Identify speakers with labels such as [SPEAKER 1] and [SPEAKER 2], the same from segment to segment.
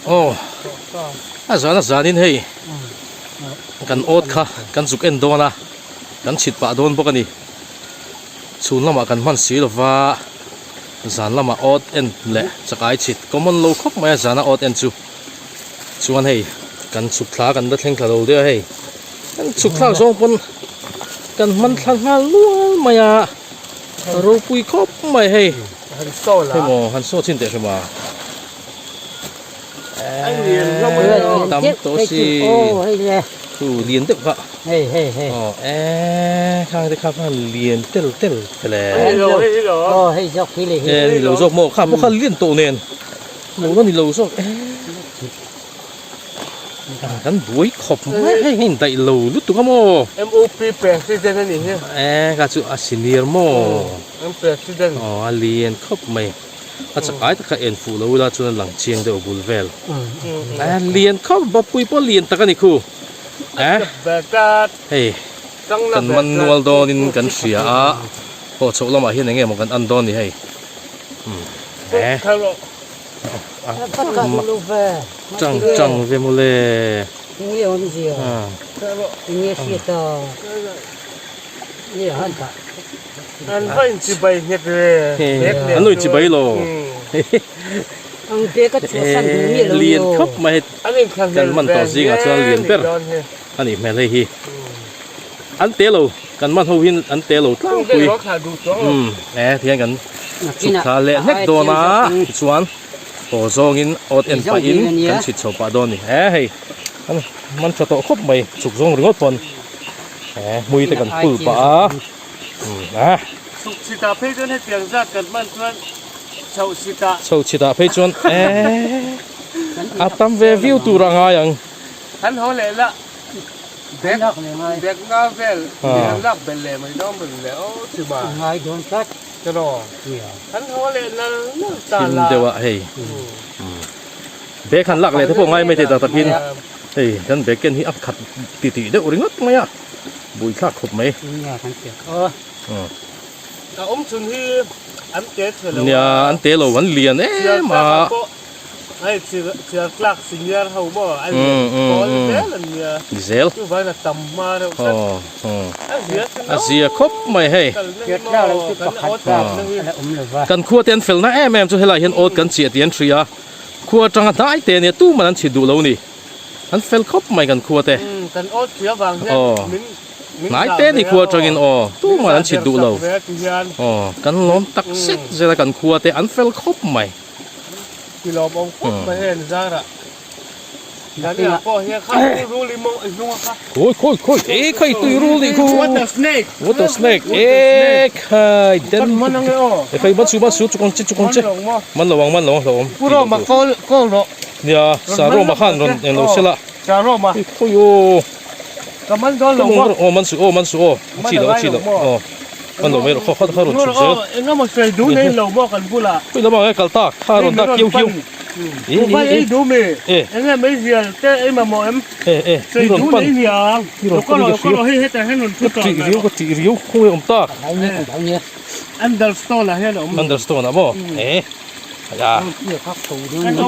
[SPEAKER 1] Aw a zan a zanin hei kan awt kha kan zuk en dawn a kan chhit pah dawn bawk a ni chhun lamah kan hman si lova zan lamah awt en leh chakai chhit common lo khawp mai a zana awt en chu chuan hei kan chhuk thla kan la thleng thla lo deuh a hei kan chhuk thlak zawng pawn kan hman thla nghal nual mai a ropui khawp mai hei hei maw han saw chhin teh hrima tam tawh si chu lian deuh kha aw eee khang te kha khan lian tel tel tele e ni lo zawk maw kha pawh kha lian tawh nen lo la ni lo zawk e kan buai khawp mai hei hei in daih lo lutuk a maw
[SPEAKER 2] MOP president a nih hi
[SPEAKER 1] e kha chu a senior maw
[SPEAKER 2] an president
[SPEAKER 1] aw a lian khawp mai a chakai tak kha en fuh lo ila chuan a lang chiang deuh bul vel a lian khawp bawpui pawh lian tak a ni khu e hei kan man nual dawnin kan hria a aw chhoh lamah hian eng nge maw kan an dawn ni hei e Tang tang ve mawle. An lo inchibai lo. Lian khawp mai kan man tawh zingah chuan lian ber a nih hmel hei hi. An te lo kan man ho hi an te lo tlangpui. E tihian kan chhuk thla leh hlek dawn a tichuan haw zawngin awt en pahin kan chhit chho pah dawn a ni e hei an man tha tawh khawp mai chhuk zawng ringawt pawn e hmui te kan phul pah a a
[SPEAKER 2] chhuk chhitah phei chuan hetiang zat kan hman chuan chhoh chhitah
[SPEAKER 1] chhoh chhitah phei chuan e a tam ve viau tur a ngai ang
[SPEAKER 2] kan haw leh la bag bag nga vel an lak belh leh mai dawn belh leh aw chima
[SPEAKER 3] ngai dawn tlat
[SPEAKER 2] tiraw kan haw leh nal nal ta
[SPEAKER 1] la thim deuh a hei bag han lak leh te pawh ngai mai thei tak takin hei kan bag ken hi a khat ti tih deuh ringawt mai a bui thlak khawp mai
[SPEAKER 2] a awm chhun hi an te chhe lo
[SPEAKER 1] nia an te lo an lian em a.
[SPEAKER 2] Hei chiar tlak senior ho maw a lian pawl zel an nia.
[SPEAKER 1] Ni zel.
[SPEAKER 2] Chuvain a tam hma reuh tlat. A zia chu
[SPEAKER 1] A zia khawp mai hei.
[SPEAKER 3] Chiar tlak loh chu pakhat bak a la awm lo va.
[SPEAKER 1] Kan khua te an felna em em chu helai hian awt kan chiah tih an hria a. Khua atanga hnai te ania tuman an chhit duh lo ni. An fel khawp mai kan khua te.
[SPEAKER 2] Kan awt chhia vang hian min
[SPEAKER 1] Hnai te ni khua atangin aw tuman an chhit duh lo. Aw kan lawm tak zet zet a kan khua te an fel khawp mai.
[SPEAKER 2] Ti lawm awm khawp mai hei an zarah. Daniel pawh hian kha tui rul i mawng i hnung a kha.
[SPEAKER 1] Khawi khawi khawi e khai tui rul nih khu.
[SPEAKER 2] Water snake.
[SPEAKER 1] Water snake e khai den.
[SPEAKER 2] Kan man ange aw.
[SPEAKER 1] E khai man su man su chukawng che chukawng che. Man lo ang man lo ang hlauhawm.
[SPEAKER 2] Pu Roma call call rawh.
[SPEAKER 1] Nia Sa Roma khan rawn eng lo sela.
[SPEAKER 2] Sa Roma.
[SPEAKER 1] Khawi aw.
[SPEAKER 2] Ka man dawn lo maw?
[SPEAKER 1] Aw man su aw man su aw. A chi lo a chi lo aw. Man lo mai rawh khaw kha rawn chhuk zel.
[SPEAKER 2] Eng emaw sawi duh nei lo maw kan bulah.
[SPEAKER 1] Khawi lamah nge kal tak kha rawn dak kiu kiu.
[SPEAKER 2] Mobile ei duh mi? Eng nge mai zial te ei mamawh em? Sawi duh nei niang. Lo ka rawh lo ka rawh hei hetah hian rawn thu
[SPEAKER 1] Ka tih riau ka tih riau khawnge awm tak.
[SPEAKER 2] Understone ah hian a awm.
[SPEAKER 1] Understone ah maw? E ya. Ka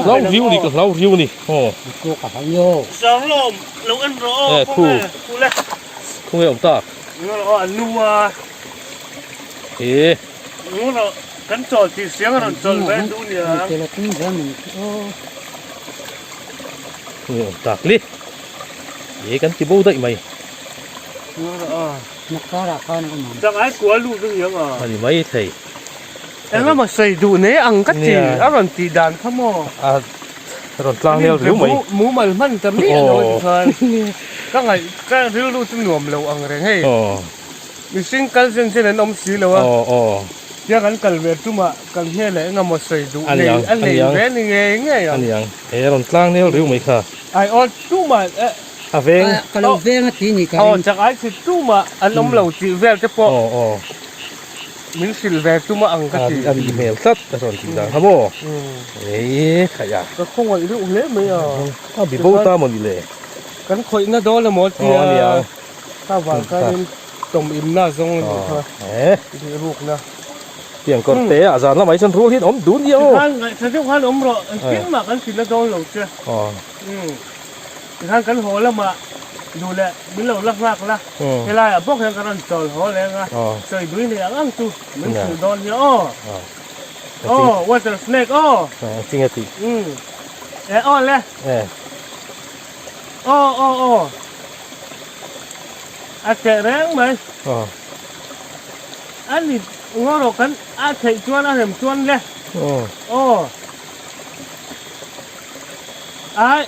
[SPEAKER 1] hlau riau ni ka hlau riau ni. Aw.
[SPEAKER 2] Shalom lo en rawh aw khawnge khu le.
[SPEAKER 1] Khawnge awm tak.
[SPEAKER 2] Ngaw rawh a nu a.
[SPEAKER 1] E.
[SPEAKER 2] Ngaw rawh kan chawl tih siang a rawn chawl ve duh nia.
[SPEAKER 1] Khawnge awm tak li. E kan ti bo daih mai.
[SPEAKER 2] Ngaw rawh a. Chang ai kual lut a niang a.
[SPEAKER 1] A ni mai thei.
[SPEAKER 2] Engemaw sawi duh nei ang ka ti a rawn tih dan kha maw.
[SPEAKER 1] A rawn tlang nel riau mai.
[SPEAKER 2] Mumal hman ta miah lo a ti khan ka ngaih ka rilru chu nuam lo ang reng hei. Mihring kal zen zen an awm si lo a. Tia kan kal ve tumah kan hnenah engemaw sawi duh nei a nei ve ni ngei ngei ang.
[SPEAKER 1] A niang he rawn tlang nel riau mai kha.
[SPEAKER 2] Ai aw tumah
[SPEAKER 1] a veng.
[SPEAKER 3] Ka lo veng a ti ni ka ring.
[SPEAKER 2] Aw chak ai chhit tumah an awm lo tih vel te pawh. Min hrilh ve tum a ang ka ti.
[SPEAKER 1] A nih hmel tlat a rawn tih dan kha maw? Ei khaih a.
[SPEAKER 2] Ka khawngaih reuh hle mai a.
[SPEAKER 1] A bi bo ta maw ni le?
[SPEAKER 2] Kan khawihna dawn emaw tia.
[SPEAKER 1] Aw a nia.
[SPEAKER 2] Kha vang khanin tawm imna zawng a nih kha.
[SPEAKER 1] E.
[SPEAKER 2] Bih rukna.
[SPEAKER 1] Tiang kawr te ah zan lamah hi chuan rul hi an awm dun nia aw.
[SPEAKER 2] Tikhan ngaihthla deuh khan awm rawh, engtin mah kan tina dawn lo che. Tikhan kan haw lamah duh leh min lo la nghak la, helaiah bawk hian kan rawn chawl haw leng a, sawi dui nei ang ang chu min hrilh dawn nia aw. Aw, water snake aw.
[SPEAKER 1] Engtin nge tih?
[SPEAKER 2] E aw le. Aw aw aw. A teh reng mai. A ni ngaw rawh kan a theih chuan a rem chuan le. Aw. Ai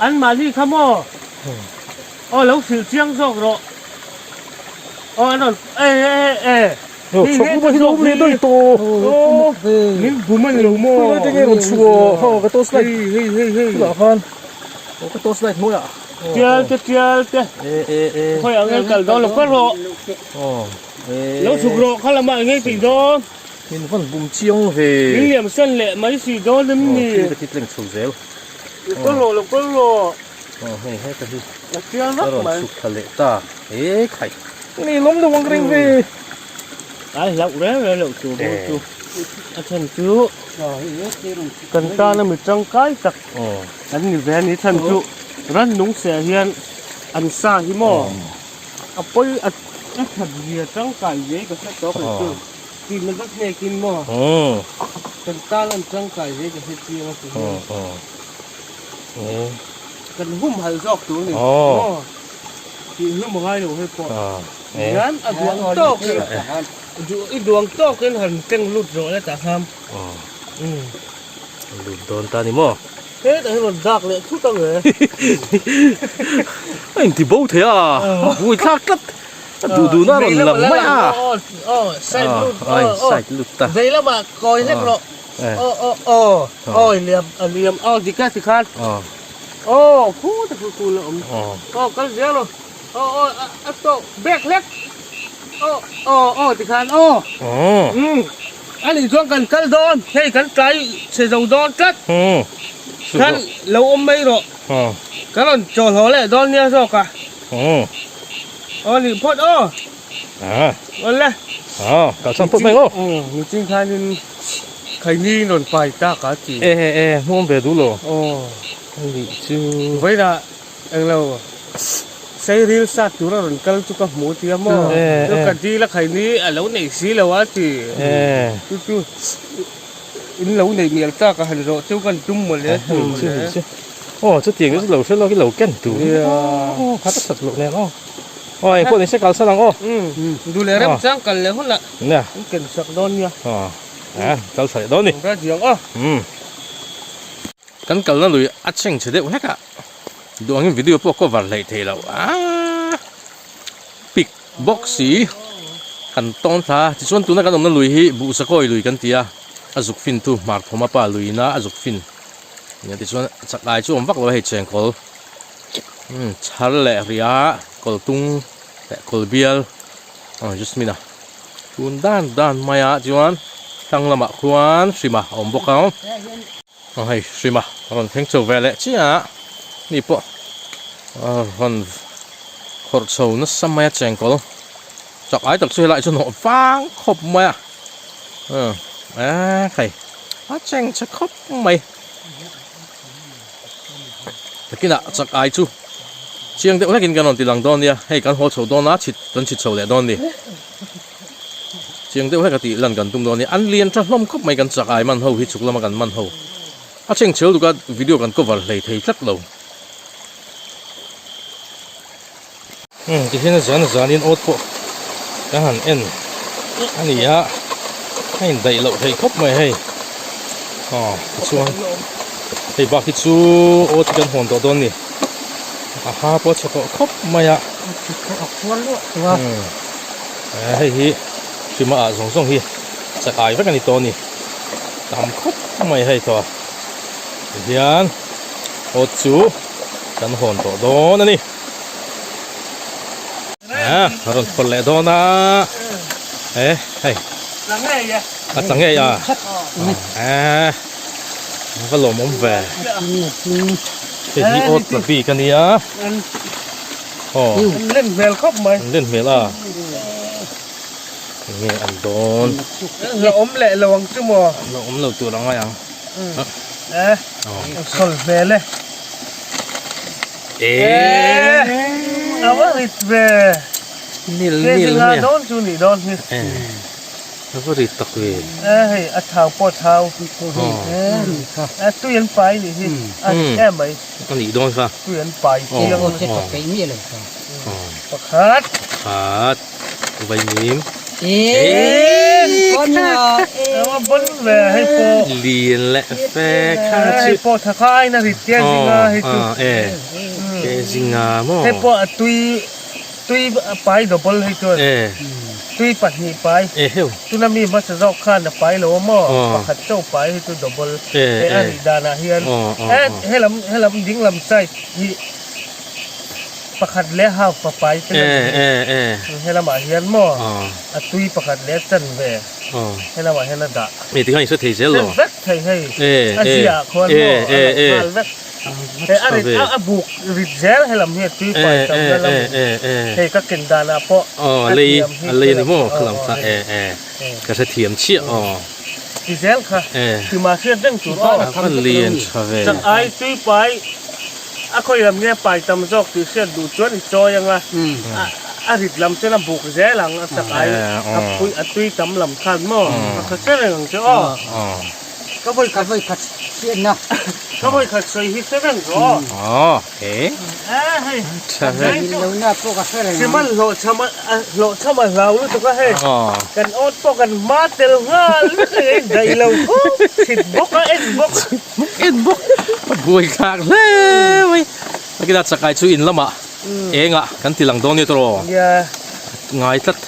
[SPEAKER 2] an mahni kha maw? Aw lo hrilh chiang zawk rawh. Aw an rawn e e e.
[SPEAKER 1] Hei chhawk lupa hi lo awm leh daih tawh.
[SPEAKER 2] Aw min bum a ni lo maw?
[SPEAKER 1] Khawilai te nge rawn chhuah aw? Haw ka torch light.
[SPEAKER 2] Hei hei hei hei.
[SPEAKER 1] Chutah khan aw ka torch light hnuaiah.
[SPEAKER 2] Tial te tial te.
[SPEAKER 1] E e e.
[SPEAKER 2] Khawi ang en kal dawn lo ka rawh.
[SPEAKER 1] Aw e.
[SPEAKER 2] Lo chhuk rawh kha lamah eng nge tih dawn.
[SPEAKER 1] Min van bum chiang ve.
[SPEAKER 2] Min liam san leh mai si dawn em ni?
[SPEAKER 1] Aw thil te khi tleng chho zel.
[SPEAKER 2] Lo kal rawh lo kal rawh.
[SPEAKER 1] Aw hei heta hi.
[SPEAKER 2] A chiang vak mai.
[SPEAKER 1] A rawn chhuk thla leh ta. He khai. Ni lawm deuh ang reng ve.
[SPEAKER 2] Ai hlauh reng reng loh tur maw chu. A chhan chu kan tana mi tangkai tak an ni ve a ni. Chhan chu rannung seh hian an sa hi maw a pawi a that zia tangkai zia hi ka hre tawk lo chu. Tihna vek hnekin maw kan tan an tangkai zia hi ka hre chiang a ti hian. Kan humhalh zawk tur a ni maw tih hlum a ngai lo hei pawh hian a duang tawkin i duang tawkin han keng lut zawh le tah khan
[SPEAKER 1] lut dawn ta ni maw
[SPEAKER 2] hetah hian rawn dak leh thut ang e
[SPEAKER 1] a inti bo thei a a vui thlak tlat a duh duh na a rawn lang mai a
[SPEAKER 2] aw side lut
[SPEAKER 1] side lut ta
[SPEAKER 2] vei lamah kawi hlek rawh Aw aw aw aw i liam a liam aw dik a tikhan aw khu ta khu khu la awm aw kal zel aw aw aw a tawh bek hlek aw aw aw tikhan aw um a nih chuan kan kal dawn hei kan tlai chhe zo dawn tlat khan lo awm mai rawh kan rawn chawl haw leh dawn nia zawk a aw nih phawt aw. Awle.
[SPEAKER 1] Aw, kal chhan phawt mai aw.
[SPEAKER 2] Miching khanin khaini rawn pai tak a ti.
[SPEAKER 1] E e e, hmuam ve duh lo.
[SPEAKER 2] Aw.
[SPEAKER 1] Ani chu.
[SPEAKER 2] Vawilah englo Seiril sat tura rawn kal chu ka hmu tia maw. Chu ka dil a khaini a lo nei si lo a ti. Chu chu in lo nei mial tak a han zawh chu kan tum mawle ti mawle.
[SPEAKER 1] Aw, chutiang chu lo hre lawk i lo ken tur. Aw, khat a that loh nen aw. Aw engpawh ni se kal san ang aw.
[SPEAKER 2] Umm duh leh rem chang kal leh hunah
[SPEAKER 1] Nia.
[SPEAKER 2] an ken sak dawn nia.
[SPEAKER 1] Aw a kal tha leh dawn ni.
[SPEAKER 2] Ka diang aw.
[SPEAKER 1] Umm kan kalna lui a chheng chhe deuh hlek a duh angin video pawh cover hleih theih loh a pic bawk si kan tawn thla tichuan tuna kan awmna lui hi Buhsakawi lui kan ti a a zuk fin tu Hmarthawma pa luina a zuk fin nia tichuan chak ai chu awm vak lo a hei chengkawl. Umm chhar leh ria kawl tung leh kawl bial aw jasmine a tun dan dan mai ah chuan thlang lamah khuan hrima a awm bawk a aw hei hrima a rawn thleng chho ve leh chiah a ni pawh a rawn khawrh chho nasa mai a chengkawl chak ai tak chu helai chu hnawh vang khawp mai a umm ekhai a cheng chhe khawp mai. Takinah chak ai chu chiang deuh hlekin kan rawn ti lang dawn nia, hei kan haw chho dawn a, chhit kan chhit chho leh dawn ni. Chiang deuh hlek a tih lan kan tum dawn nia, an lian tha hlawm khawp mai kan chak ai man ho hi chhuk lama kan man ho. A chheng chhel duka video kan cover hlei thei tlat lo. Umm tihian a zan a zanin awt pawh kan han en a ni a, a indaih loh theih khawp mai hei aw tichuan hei bak hi chu awt hi kan hawn tawh dawn a ni a ha pawh a chhe tawh khawp mai a umm hei hi hrima ah zawng zawng hi chak ai vek a ni tawh a ni tam khawp mai hei tawh tihian awt chu kan hawn tawh dawn a ni. A rawn phawrh leh dawn a e hei a tla ngei a e va lawmawm ve hei hi awt tla bik a nia aw
[SPEAKER 2] an len hmel khawp mai
[SPEAKER 1] an len hmel a. Enge an dawn?
[SPEAKER 2] La awm leh lo ang chu maw?
[SPEAKER 1] La awm lo tur angai ang.
[SPEAKER 2] Eh, sawl hmel e.
[SPEAKER 1] Eh,
[SPEAKER 2] a va rit ve.
[SPEAKER 1] Nil nil
[SPEAKER 2] mai a. Dawn chu nih dawn hi.
[SPEAKER 1] A va rit tak ve.
[SPEAKER 2] Eh, hei a thau pawh thau. Eh, tui an pai nih hi. A rit em mai.
[SPEAKER 1] A nih dawn kha.
[SPEAKER 2] Tui an pai chiang. Pakhat.
[SPEAKER 1] Pakhat. Vaimim. Lian leh fe kha chu.
[SPEAKER 2] Hei pawh tha kha aina rit ke zinga hei chu.
[SPEAKER 1] E ke zinga maw.
[SPEAKER 2] Hei pawh a tui tui pai double hei chuan. Tui pahnih pai.
[SPEAKER 1] E heu.
[SPEAKER 2] Tuna mi hmasa zawk khan a pai lo a maw. Pakhat chauh pai hei chu double. Hei a nih danah hian. Helam helam ding lam side hi. Pakhat leh half papai te la ni he lamah hian maw a tui pakhat leh chan ve he lamah hian a dah
[SPEAKER 1] e tikhan i hre thei zel lo
[SPEAKER 2] hre vek thei hei a ziah khuan maw a lo nghal vek he a rit a buk rit zel he lam hi a tui pai tam na lam hei ka ken danah pawh
[SPEAKER 1] a thiam hi a lei a ni maw kha lam kha e e ka hre thiam chiah aw
[SPEAKER 2] ti zel kha tima hriat reng tur aw
[SPEAKER 1] a lian tha ve
[SPEAKER 2] chak ai tui pai A khawi lam nge pai tam zawk tih hriat duh chuan i chawi ang a, a rit lam chuan a buk zel ang, a chak ai a pui a tui tam lam khan maw a kha che reng ang che aw. Ka vawi khat
[SPEAKER 3] vawi khat hriatna
[SPEAKER 2] ka vawi khat sawi hi hre reng rawh
[SPEAKER 1] aw. Aw
[SPEAKER 2] e hei
[SPEAKER 1] tha ve.
[SPEAKER 3] Lohna pawh ka hre reng ang.
[SPEAKER 2] Siman hlawh chham a hlawh chham a hlau lutuk a hei kan awt pawh kan hma tel nghal vek a hei daih lo khawp chhit bawk a en bawk.
[SPEAKER 1] En bawk a buai thlak hle mai a kila chakai chu in lamah engah kan ti lang dawn nia tawh ngai tlat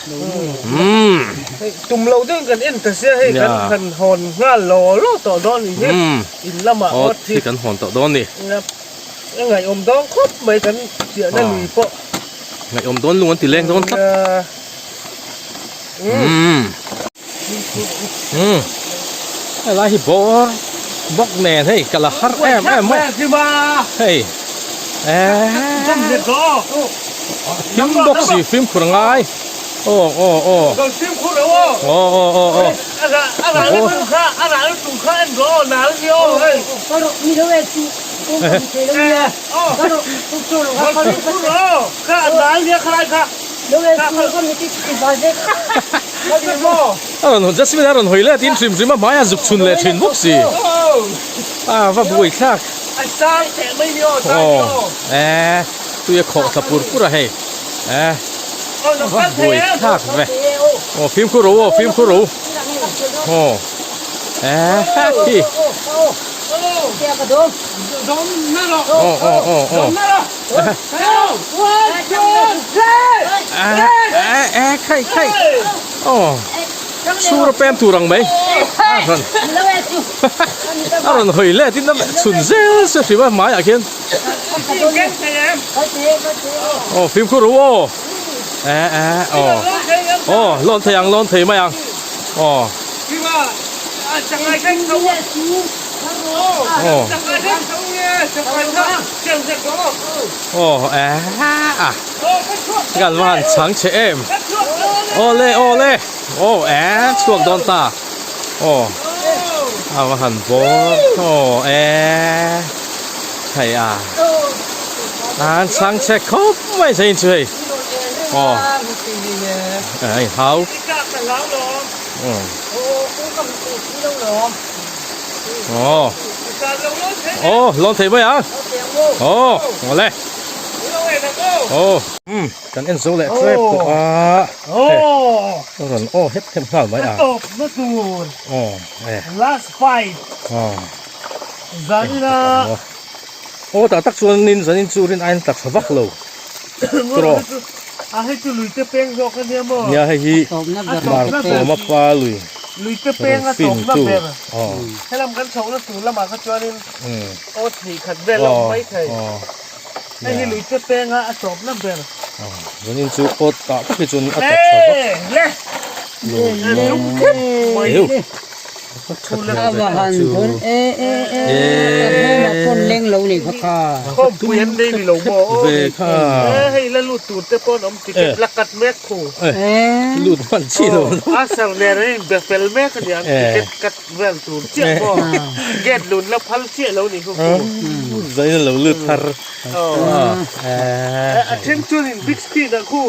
[SPEAKER 1] umm
[SPEAKER 2] hei tum lo deuhin kan en ta sia hei kan han hawn nghal law law tawh dawn ni hi in lamah
[SPEAKER 1] awt hi kan hawn tawh dawn ni
[SPEAKER 2] a ngaihawm dawn khawp mai kan chiahna lui pawh
[SPEAKER 1] ngaihawm dawn lung an ti leng dawn tlat umm. Umm helai hi bawr bawk nen hei ka la har em em mai hei eehh thim bawk si fimkhur a ngai aw aw aw aw aw aw aw A rawn hawn Jasmine a rawn hawi leh tin hrim hrim a hmaiah zuk chhun leh thin bawk si a va buai thlak aw eh tui a khawh thla pur pur a hei eh va buai thlak ve aw fimkhur ro aw fimkhur ro aw eh hi aw aw aw aw Eh khai khai aw chhur a pem tur ang mai a rawn a rawn hawi let in a chhun zel se hrim a hmaiah khian aw fimkhur ru aw eh eh aw aw lawn thei ang lawn thei mai ang aw aw Aw eh kan va han chhang che em aw le aw le aw eh chhuak dawn ta aw a va han bawr aw eh hei a an chhang che khawp mai che in chu hei aw hei hau Aw Aw lawn thei mai ang Aw awle Aw Umm kan en zo leh tlep tawh a Aw rawn aw hep hep nghal mai ang
[SPEAKER 2] Tawp na tur
[SPEAKER 1] Aw e
[SPEAKER 2] Last fight
[SPEAKER 1] Aw
[SPEAKER 2] Zanina
[SPEAKER 1] Aw tah tak chuan nin zanin chu rin aiin tla tha vak lo Tawh
[SPEAKER 2] A hei chu lui te peng zawk a nia maw?
[SPEAKER 1] Nia hei hi Martawma pa lui
[SPEAKER 2] Lui te peng a tawpna ber. Helam kan chhohna tur lamah kha chuanin aw thei khat vel a awm mai thei. Hei hi lui te penga a tawpna ber.
[SPEAKER 1] Zanin chu aw tah tak hi chuan a tla tha vak.
[SPEAKER 2] Le!
[SPEAKER 1] Lo lo.
[SPEAKER 3] A va han dawn e e e ka hnenah pawn leng lo nei kha kha.
[SPEAKER 2] Khawmpui an nei ni lo maw aw. E hei la lut tur te pawn awm ticket la cut mek khu.
[SPEAKER 1] Lut hman chi lo.
[SPEAKER 2] A sir nen an inbe fel mek a nia ticket cut vel tur chiah maw. Gate lun la phal chiah lo ni khu khu.
[SPEAKER 1] Zaina lo lut thar.
[SPEAKER 2] A then chuan in big screen ah khu.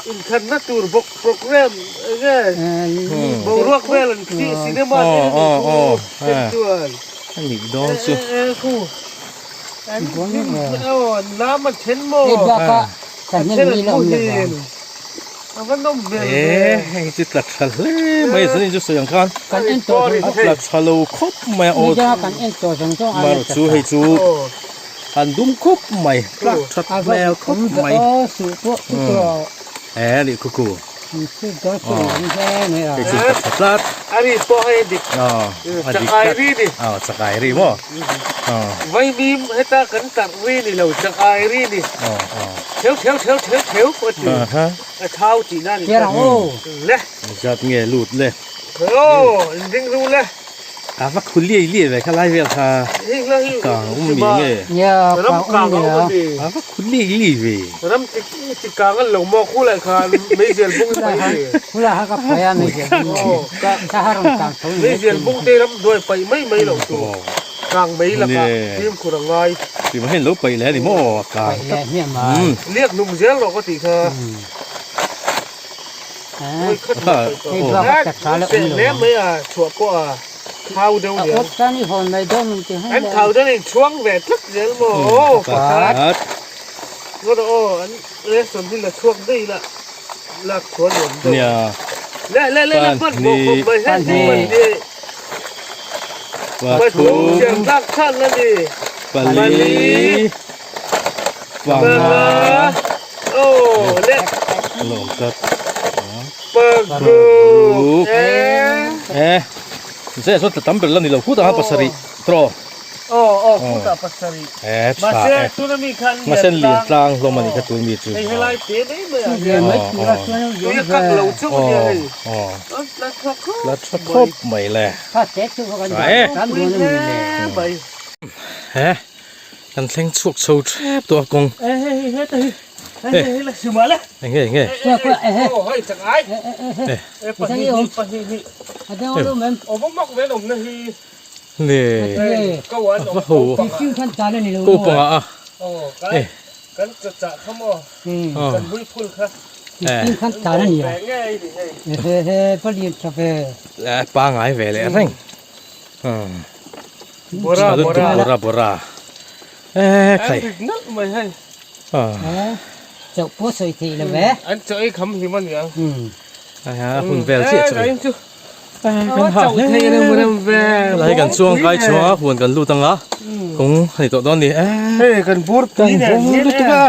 [SPEAKER 2] Inkhatna tur bawk program enge boruak vel an thih cinema te an nih khu then chuan
[SPEAKER 1] a nih dawn chu
[SPEAKER 2] e khu an hlim aw an lam a then maw a then an muhil a va nawm hmel ve
[SPEAKER 1] e hei chu tla tha hle mai zanin chu sawi ang khan a tla tha lo khawp mai a aw marawh chu hei chu An dum khup mai, tlak that hmel khup mai. E nih khu khu. Hei chu ka tha tlat.
[SPEAKER 2] A ri pawh hei a dik.
[SPEAKER 1] A dik tlat.
[SPEAKER 2] Chakai ri ni.
[SPEAKER 1] Chakai ri maw.
[SPEAKER 2] Vaimim heta kan tarh ri ni lo, chakai ri ni. Theu theu theu theu theu a ti. A thau tihna a ni. Le.
[SPEAKER 1] Zat nge lut le.
[SPEAKER 2] Aw, in ring ru le.
[SPEAKER 1] A va khu liai liai ve kha lai vel kha kang awm mi nge
[SPEAKER 2] ram kang a awm a ni
[SPEAKER 1] a va khu liai liai ve
[SPEAKER 2] ram ti ti kang an lo maw khu lai khan meizial bung hi paih ve
[SPEAKER 3] khula ha ka paih a meizial bung ka ha rawn kang tho
[SPEAKER 2] meizial bung te ram hnuai paih mai mai loh tur kang mei lakah fimkhur a ngai
[SPEAKER 1] ti mah hian lo paih leh a ni maw kang
[SPEAKER 3] paih leh hmiah
[SPEAKER 2] liak hnum zel rawh ka tih kha. An thau deuh in chhuang ve tlat zel maw aw pakhat ngawt aw an lesson hi la chhuak daih la lak chhuah nuam deuh le le le le hman bawk khawp mai he hi hman ni pathum chiar tlak chhan a ni pali panga aw le
[SPEAKER 1] lawm tlat
[SPEAKER 2] paruk e
[SPEAKER 1] e zeh chuan tla tam ber la ni lo khutah khan pasarih tawh
[SPEAKER 2] aw aw khutah pasarih
[SPEAKER 1] e tha e mahse lian tlang hlawm a nih kha tun mi chu
[SPEAKER 2] hei helai te mai mai ah hian tui a kak lo chauh a nia hei la tha khawp
[SPEAKER 1] la tha khawp mai le tha e
[SPEAKER 2] mai
[SPEAKER 1] he Kan thleng chhuak chho tep tawh a kawng. Enge enge. Le a va ho ko panga a. E pangai ve leh reng.
[SPEAKER 2] Bora bora
[SPEAKER 1] bora bora e khai
[SPEAKER 2] nalh mai hei
[SPEAKER 3] chauh pawh sawi theih lo ve
[SPEAKER 2] an chaw ei kham hlim ania
[SPEAKER 1] a hun vel chiah chaw
[SPEAKER 2] ei chu
[SPEAKER 1] kan ha hle
[SPEAKER 2] rem rem ve
[SPEAKER 1] lai kan chuang kai chuang a huan kan lut anga kawng a ni tawh dawn ni e
[SPEAKER 2] hei kan bur pui nen
[SPEAKER 1] hian lutuk a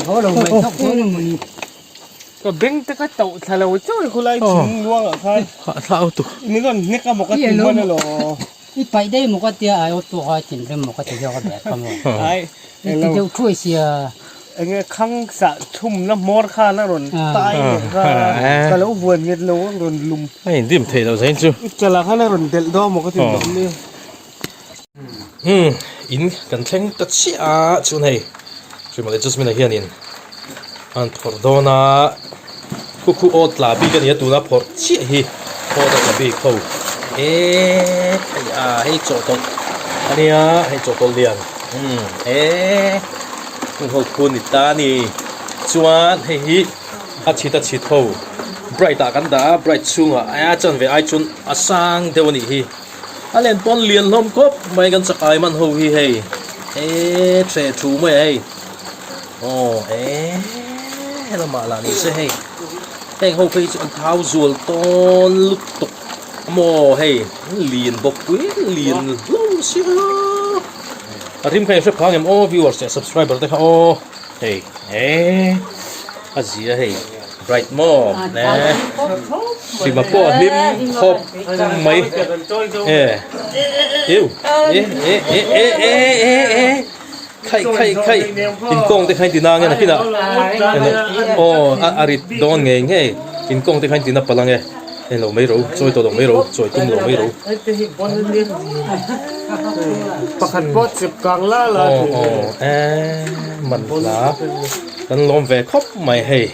[SPEAKER 3] ho lo mai thawk dawn emawni
[SPEAKER 2] Ka beng te ka tauh thla lo chauh a khulai thing luang ah khan.
[SPEAKER 1] Hah thla au tuk.
[SPEAKER 2] Min rawn hnek a maw ka ti hman elaw.
[SPEAKER 3] I paih daih maw ka tia ai aw tawk a thinrim maw ka ti zawk a bag kha maw.
[SPEAKER 2] Ai
[SPEAKER 3] I ti deuh thuai sia.
[SPEAKER 2] Enge khang sah chhum na hmawr khan a rawn tai leh kha ka lo vuan nget lo a rawn lum.
[SPEAKER 1] A indim thei loh zain chu.
[SPEAKER 2] I chalah khan a rawn delh dawn maw ka ti dawn nia.
[SPEAKER 1] Umm in kan thleng ta chiah a chuan hei Hrimal adjustment ah hianin an phawrh dawn a khu khu aw tla bik a ni a tuna phawrh chiah hi aw ta tla bik ho eee hei a hei chawhtawlh a nia hei chawhtawlh lian umm eee heng ho khu ni ta a ni chuan hei hi a chhit a chhit ho bright ah kan dah a bright chhungah a chanve ai chuan a sang deuh a nih hi. A len pawn lian hlawm khawp mai kan chakai man ho hi hei eee thle thu mai a hei aw eee helamah lah ni se hei heng ho phei chu an thau zual tawn lutuk maw hei lian bawk pui lian hlawm sia a rim kha in hre phang em aw viewers leh subscriber te kha aw hei eee a zia hei. Bright maw ne Sima pawh a hlim khawp mai e eu e e e e e e e khai khai khai inkawng te kha in ti nang e nakinah aw a rit dawn ngei ngei inkawng te kha in ti na palh ang e. En lo mai ro, chawi tawh lo mai ro, chawi tum lo mai ro.
[SPEAKER 2] Pakhat pawh chep kang la la
[SPEAKER 1] Aw aw e man hla kan lawm ve khawp mai hei.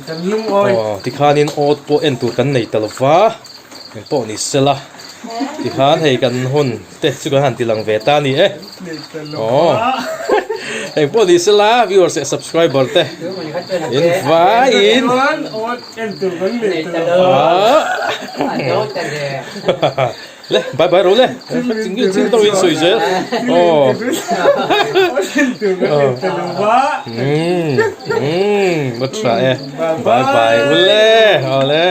[SPEAKER 2] Kan lungawi.
[SPEAKER 1] Aw tikhanin awt pawh en tur kan nei ta lo va, engpawh ni sela tikhan hei kan hun te chu kan han ti lang ve ta a ni e. Aw engpawh ni sela viewers leh subscriber te in vaiin. Le bye bye ro le thil deuh in sawi zel aw umm umm a tha e bye bye ule awle.